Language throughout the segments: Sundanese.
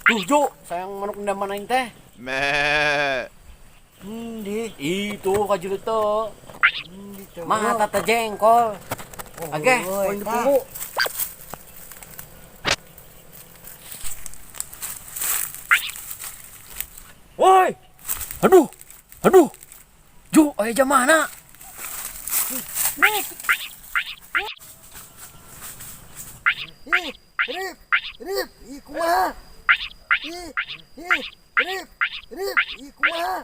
Tuh, Jo, sayang manuk mana aing teh. Endi? Itu kajilut tuh. Endi tuh? Mata teh jengkol. Oke, Oh, poin eta. ditunggu. Woi. Aduh. Aduh. Ju, aya jam mana? Ih, Rip, Rip, ih kumaha? Ih, ih, Rip, Rip, ih kumaha?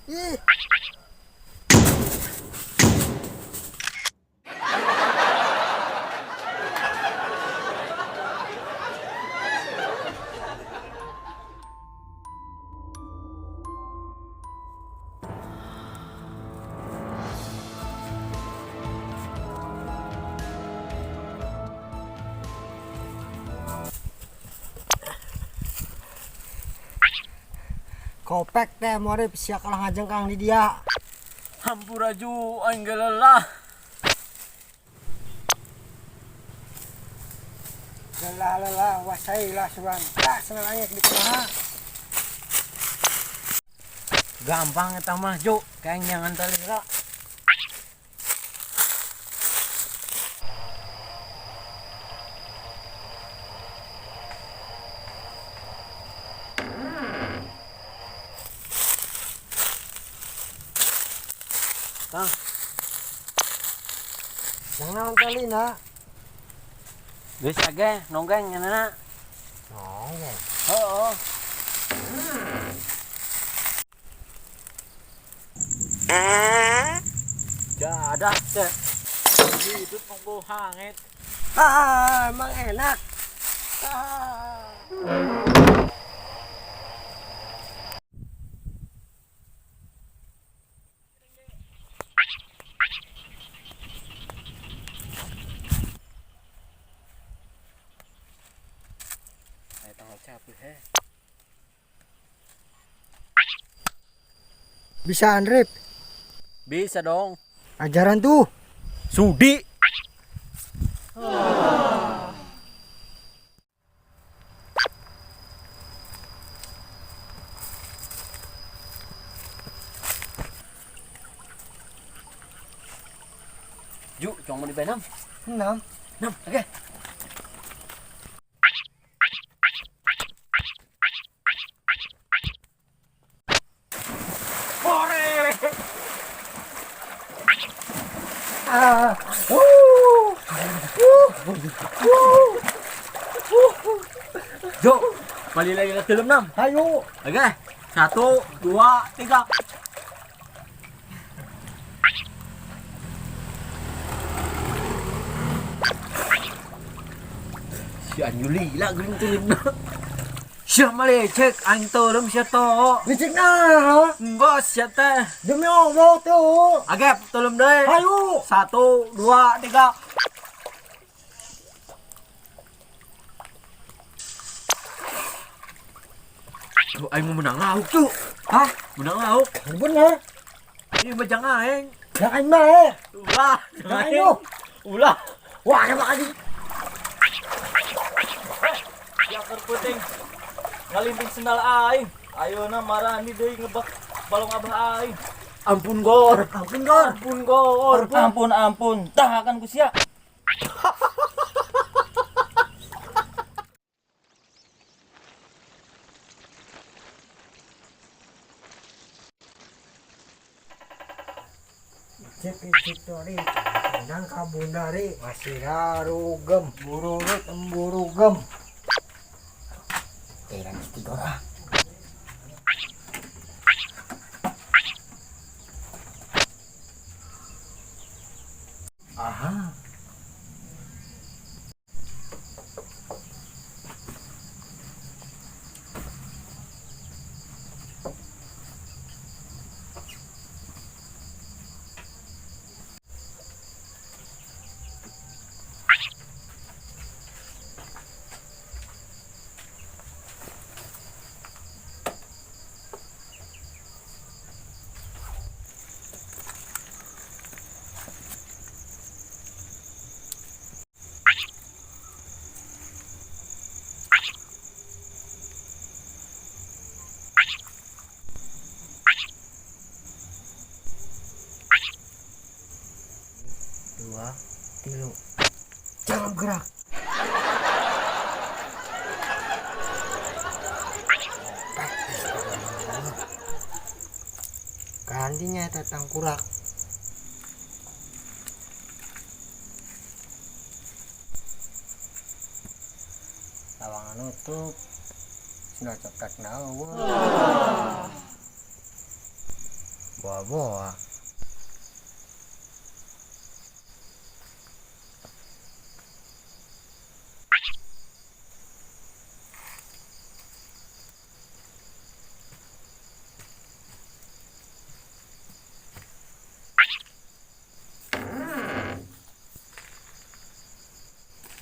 Ih. Kopek teh morip sia kalah ngajengkang di dia. Hampura Ju, aing ge lelah. Lelah lelah wasai lah suran. Tah senang angek di kumaha. Gampang eta mah, Ju. Kayak nyangan talira. Kang, Yang naon talina? geus age nonggeng nyeunana. Nonggeng. Heeh. Jadah teh. Hidup nunggu hangit. Ah, emang enak. Ah. Ayo tanggal capek he. Bisa Rip, Bisa dong. Ajaran tuh. Sudi. Ju, cuma mau dibenam. Enam. Enam, oke. Bore. Ah. Jo, balik lagi ke dalam enam. Ayo. Oke, 1, 2, 3. Si Anjuli lah gering Siya malecek, aing teureum sia to. Licik nah. Enggak sia teh. Demi Allah tuh. Agep, teureum deui. Ayo. 1, 2, 3. Tuh, aing mau menang lauk tuh. Hah? Menang lauk. Bener. Ini bajang aing. Jangan mah. Eh. Ulah, Jangan lu. Ulah. Wah, emang anjing. Ya keur peuting ngalimping sendal aing. Ayeuna marani deui ngebak balong abah aing. Ampun gor. Ampun gor. Ampun gor. Ampun ampun, tah akan ku sia. Cek cek tori. Nang kabundari masih rarugem, bururut emburugem. Terang tiga ah. Aha. 2, 3. Jangan gerak. Kandinya eta tangkurak. Lawangan nutup. Sendal ceplek nawa. Boa-boa.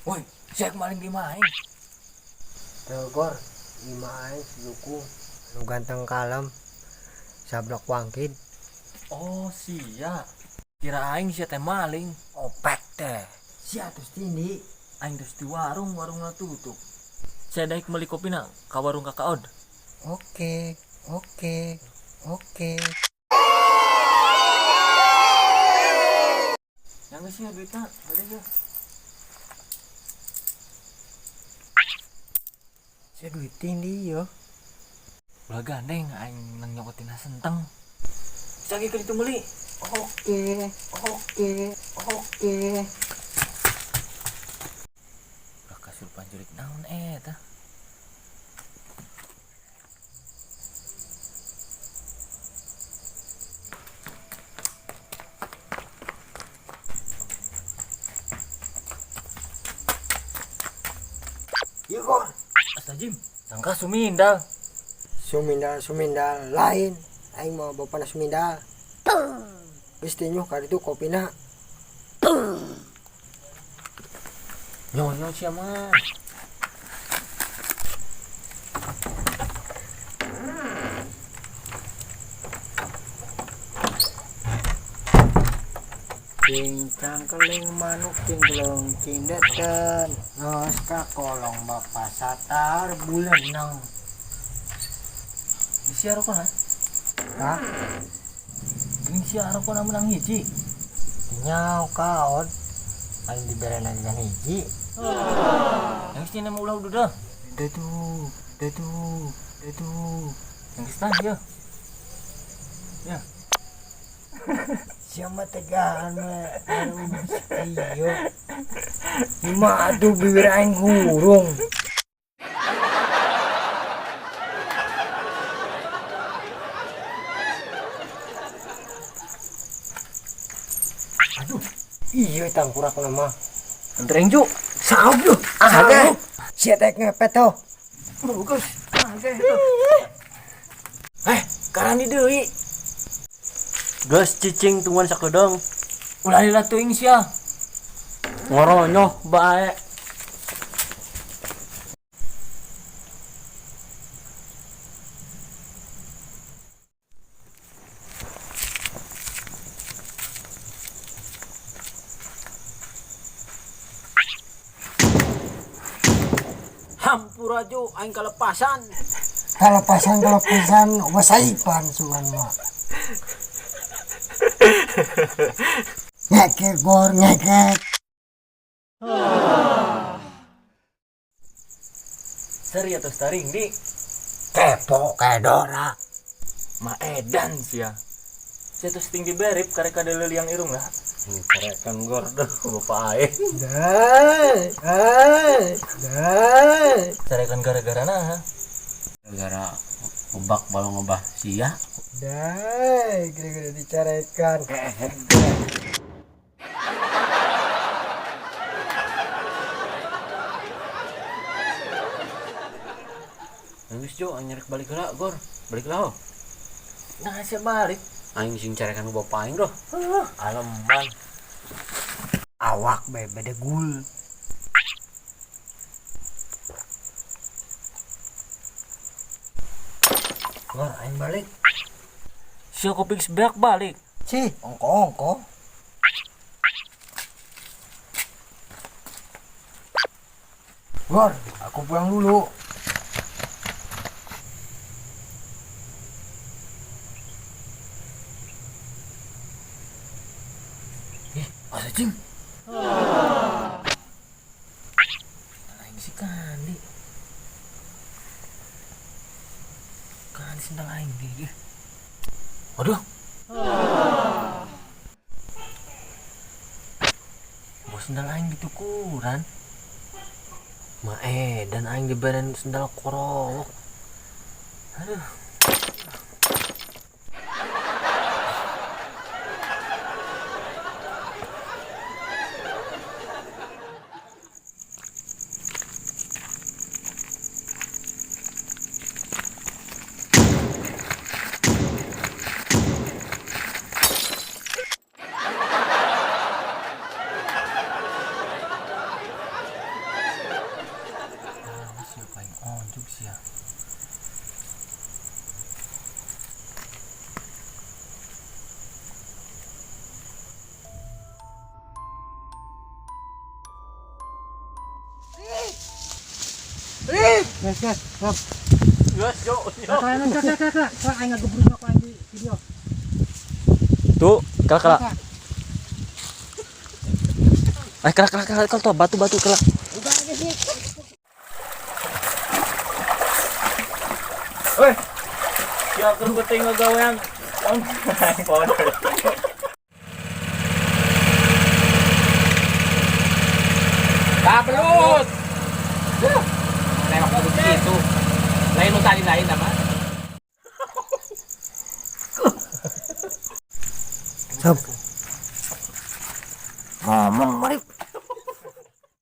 Woi, siak maling di main. Tegor, imah aing suku anu ganteng kalem. Sablok wangkid. Oh, sia. Kira aing sia teh maling. Opek teh. Sia terus tindi. Aing terus di warung, warungna tutup. Saya daek meuli kopina ka warung Kakaod. Oke, oke, oke. Yang geus sia duitna, balik ya. Sia duit tindi yo. Ulah gandeng aing nang nyokotina senteng. Canggi ke ditu meuli. Oke, oke, oke. Ulah kasurupan jurik naon eta. Ieu Gor. Astajim, tangka sumindal. Sumindal, sumindal lain. Aing mah bapana sumindal. Geus tinyuh ka ditu kopina. Nyono sia mah. Cincang keling manuk cingklong cindeten nges ka kolong bapak satar buleneng. Isi arokona? Hah? Geuning si arokona menang hiji. Nyau kaon. Aing dibere ngan hiji. Yang geus mah ulah udah. Datuh, datuh, datuh. Yang geus tah ya. Ya. Siapa tegahan mah iyo. Ima atuh bibir aing hurung. Aduh, iya tangkurak nama. Antreng ju. Saub lu. Ah, sia teh ngepet tuh. Bagus. Ah, eh, karani deui. Geus cicing tungguan sakedeung. Ulah lila teuing sia. Ngoronyoh bae. Hampura jo aing kalepasan. Kalepasan kalepasan wasaipan sugan mah. Ngekek Gor, ngekek. Seri atau staring di kepo kedora. Ma edan sia. Sia tos tinggi berip karek kada liang irung lah. Karekan Gor deh bapak aing. Dai, dai, dai. Carekan gara-gara nah. Gara-gara ngebak balong ngebah sia. Dai, gara-gara dicarekan. Geus jo aing nyerek balik heula Gor. Balik lah. Nah, sia balik. Aing sing carekan ku bapak aing doh. Aleman. Awak bae bedegul. Gor, aing balik. Sia kopi geus beak balik. Cih, ongko-ongko. Gor, aku pulang dulu. Ih, asa cing. Aing si Kandi. Kandi sendal aing di. Waduh. Bos sendal aing ditukuran. Ma dan aing diberen sendal korowok. Aduh. Ah, siapa yang onjuk sih ya? Guys, guys, stop. Gas yo. Kala kala kala kala. Kala aing ngagebrug aku aing di video. Tuh, kala kala. Eh, kala kala kala kala tuh batu batu kala. Weh. Ya keur penting ngagawean. Kabelut. Nembak begitu. Lain nu tadi lain nama.